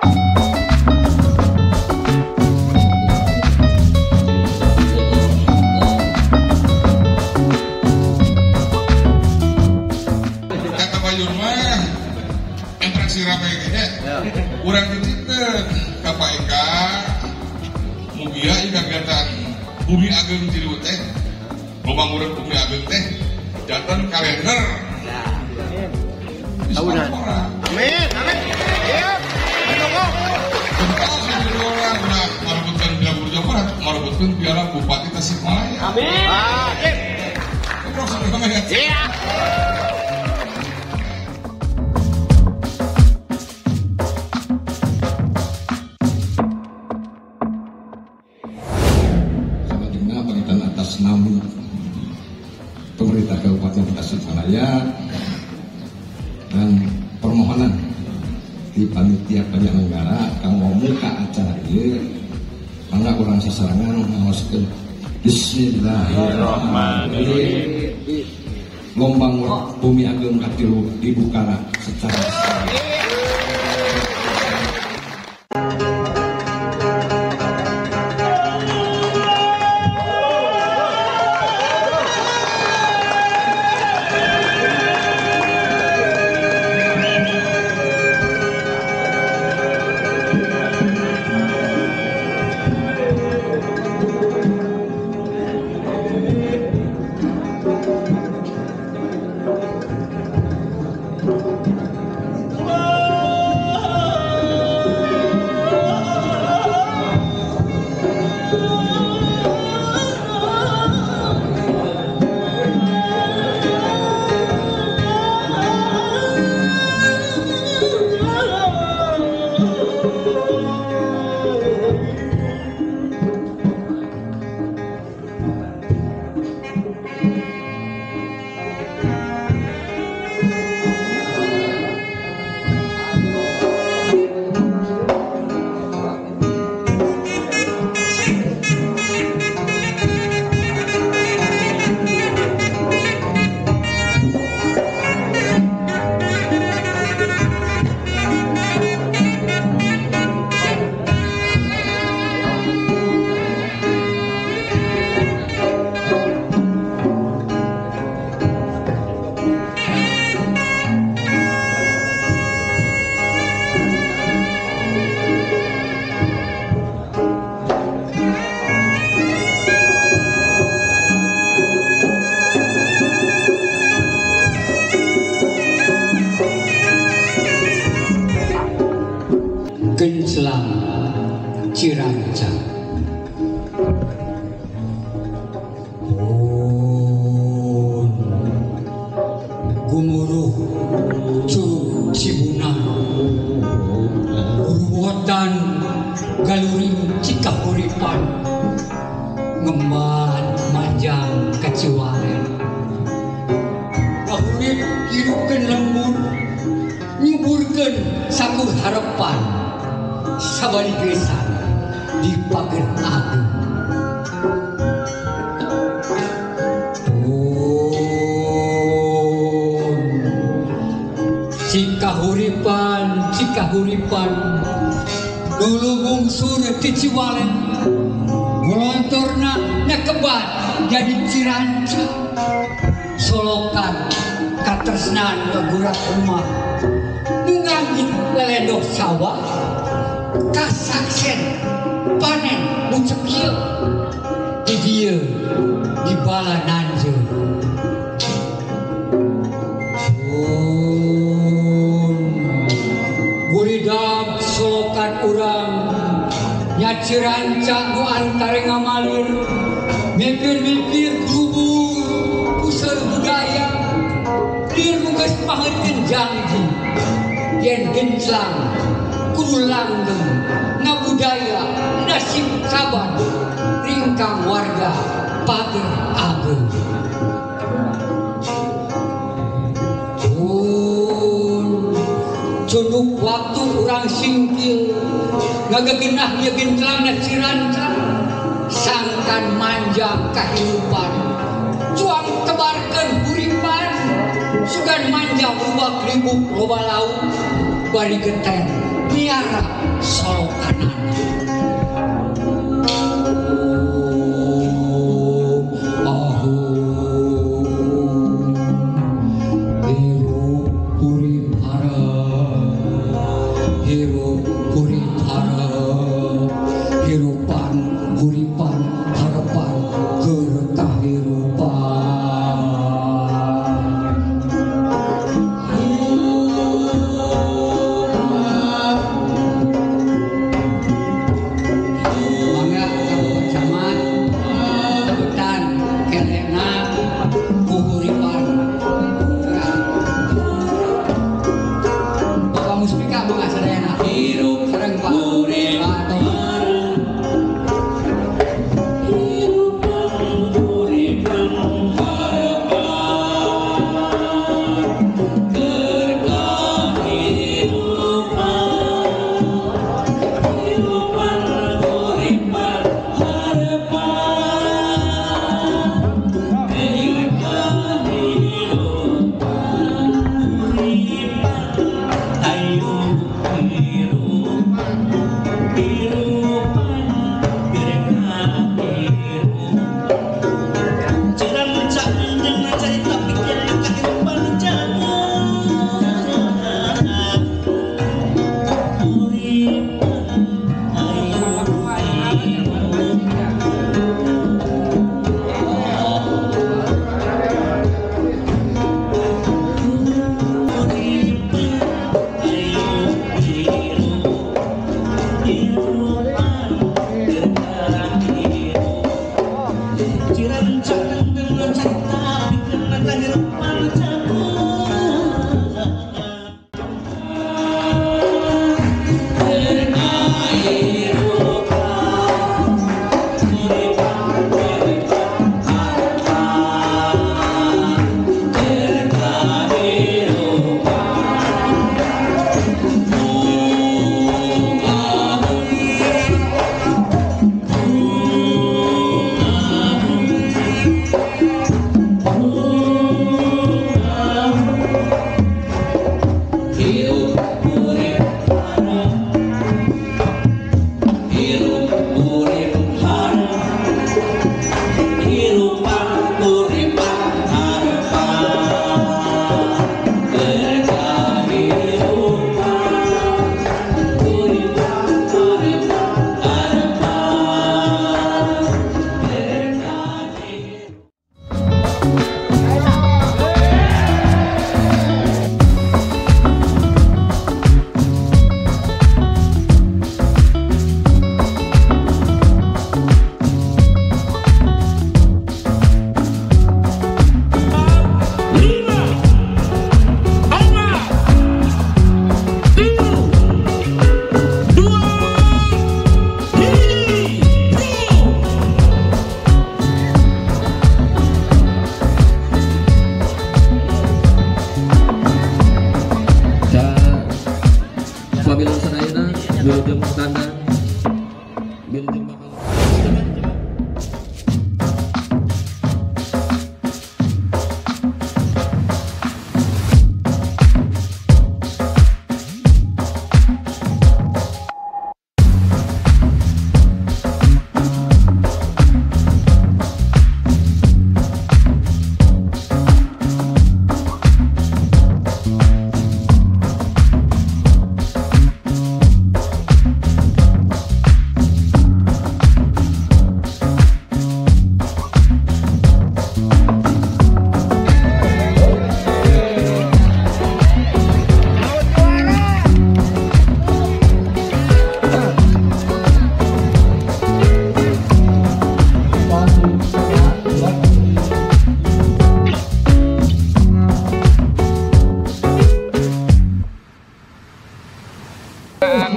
Kata Bayun mah interaksi rame kayaknya kurang dititipkeun ka Pak Eka mugia ieu kegiatan Bumi Ageng Ciriwut teh loba ngurek Bumi Ageng teh janten kalender tahunan. Amin, amin. Iya. Orang udah merebutkan Piala Gubernur Jawa Barat, merebutkan Piala Bupati Tasikmalaya. Amin. Amin. Iya. Selanjutnya berkaitan atas nama pemerintah Kabupaten Tasikmalaya dan permohonan di panitia penyelenggara kanggo muka acara ieu mangga urang sasarengan ngaoskeun Bismillahirrahmanirrahim. Lomba ngurek Bumi Ageng katilu dibuka secara resmi. Genclang Ciranca. Pun gumuruh Curug Cibunar, Uruwotan galuring Cikahuripan, ngemban manjang kaciwalen. Kahurip hirupkeun lembur, nyuburkeun sakur harapan. Sabari gesan di pager ageng. Pun cikahuripan cikahuripan dulu bungsur ti Ciwalen, golontorna nyakebat jadi Ciranca. Solokan katresnan ngegurak rumah, nunganggit lelendok sawah. Kasaksen panen mucekil di dieu di bala nanjeun. Pun guridag solokan urang nya Ciranca nu antara ngamalir, mikir-mikir grubur puseur budaya lir nu geus paheutkeun janji yen genclang kudu langgeng ngabudaya nasib saban ringkang warga pager ageng. Pun cunduk waktu urang singkil ngagegenah ieu genclangna Ciranca sangkan manjang kahirupan cuang tebarkeun huripan sugan manjang rubak ribuk loba laut bari geten miara Hirup hurip harep hirupan huripan harapan keur kahirupan. Mangga ka Bapak Camat hutan kelena kuhuripan. Bapak Muspika mangga sadayana hirup sareng Pak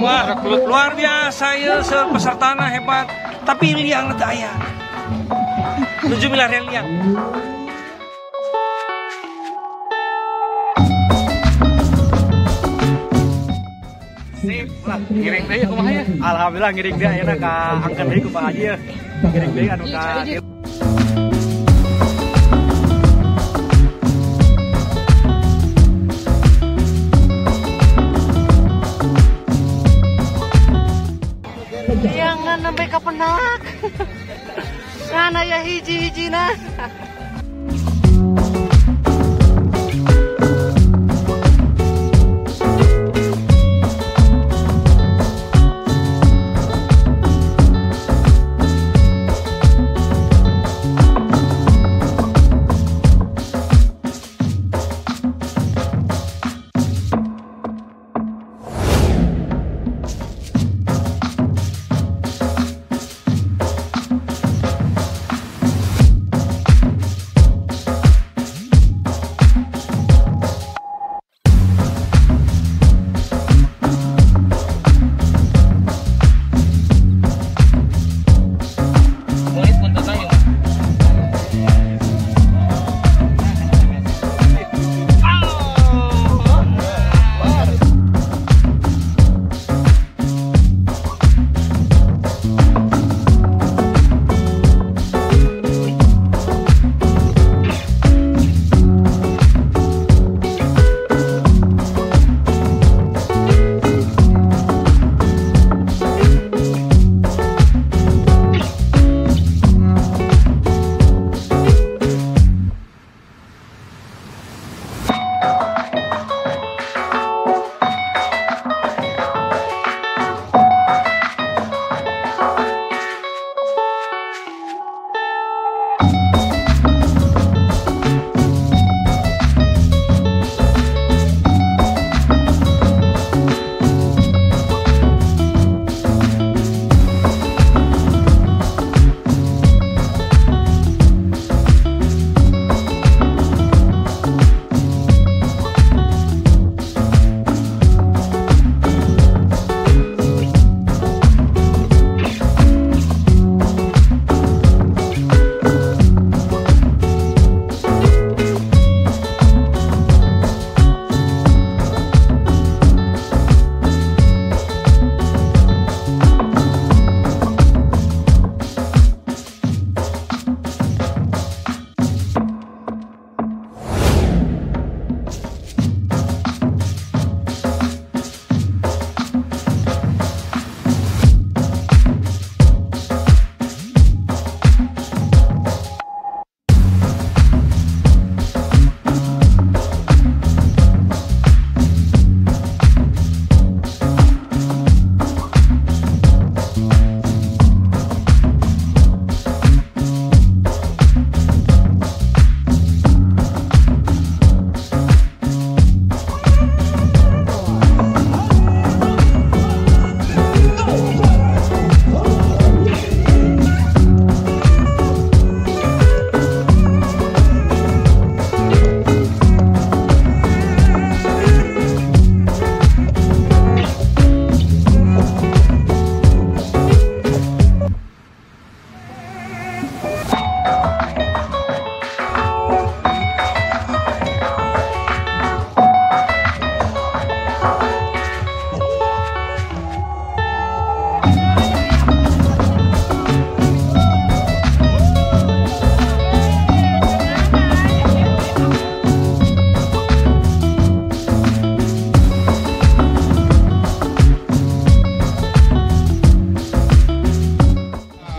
Wah, luar biasa ya, pesertana hebat. Tapi liang teu aya. 7 miliar liang. Sip lah, ngiring deui kumaha ya? Alhamdulillah ngiring deui ayeuna ka angkeun deui kumaha haji ya. Ngiring deui anu ka Liangan sampai ka penak. Ngan aya hiji-hijina.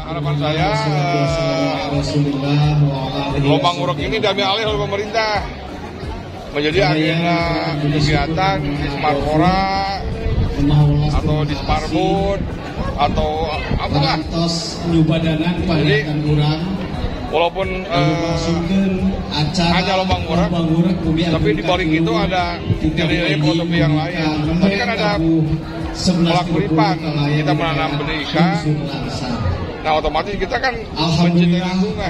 Harapan saya, lomba ngurek ini diambil alih oleh pemerintah menjadi agenda kegiatan di Smartpora atau di Sparboard atau apalah. Jadi walaupun hanya lomba ngurek, tapi di balik itu ada nilai-nilai filosofi yang lain. Tadi kan ada pelakuripan, kita menanam benih ikan. Nah, otomatis kita kan mencintai lingkungan.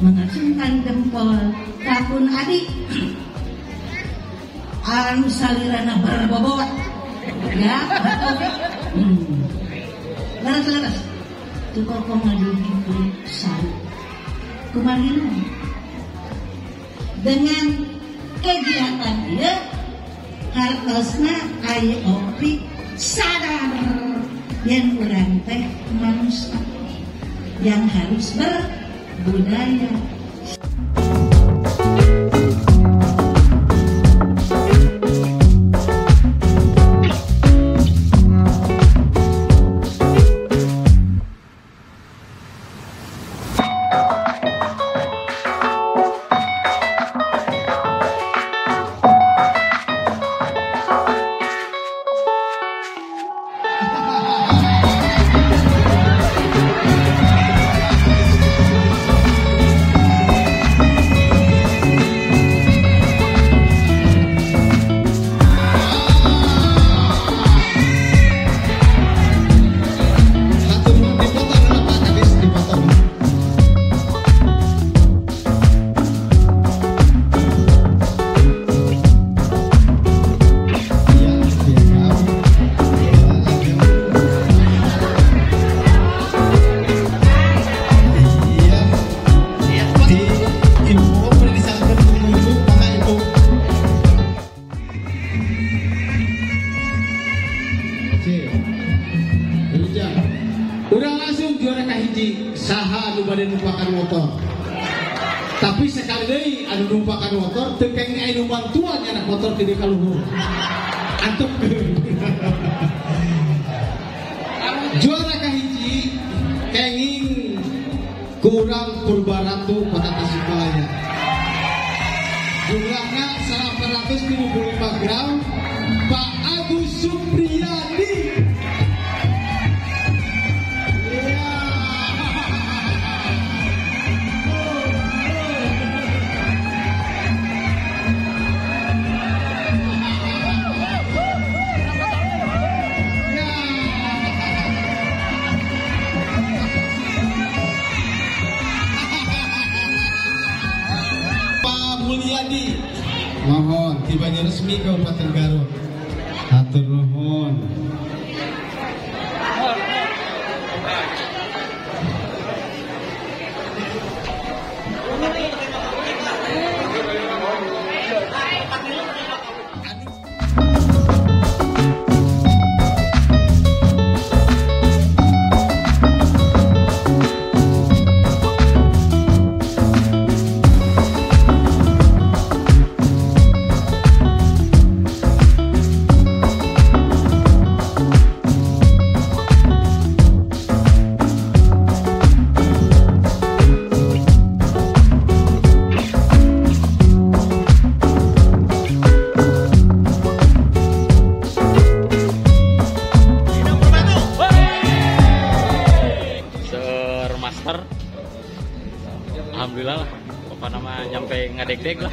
Mengacungkan jempol kapun adik anu salirana berbobot ya leres-leres tukoko ngadugikeun saru kumarina dengan kegiatan ieu hartosna aya Opik sadar yen urang teh manusia yang harus berbudaya. Udah langsung juara kahiji saha anu bade numpakan motor. Tapi sekali deui anu numpakan motor teu kenging aya nu bantuan anak motor ti ka luhur. Antuk. Juara kahiji kenging kurang Purbaratu Kota Tasikmalaya. Jumlahna 835 gram Pak Agus Supriyadi. Mulyadi, mohon tibanya resmi Kabupaten Garut. Hatur nuhun. Master, alhamdulillah lah, pokoknya mah nyampe ngadeg-deg lah.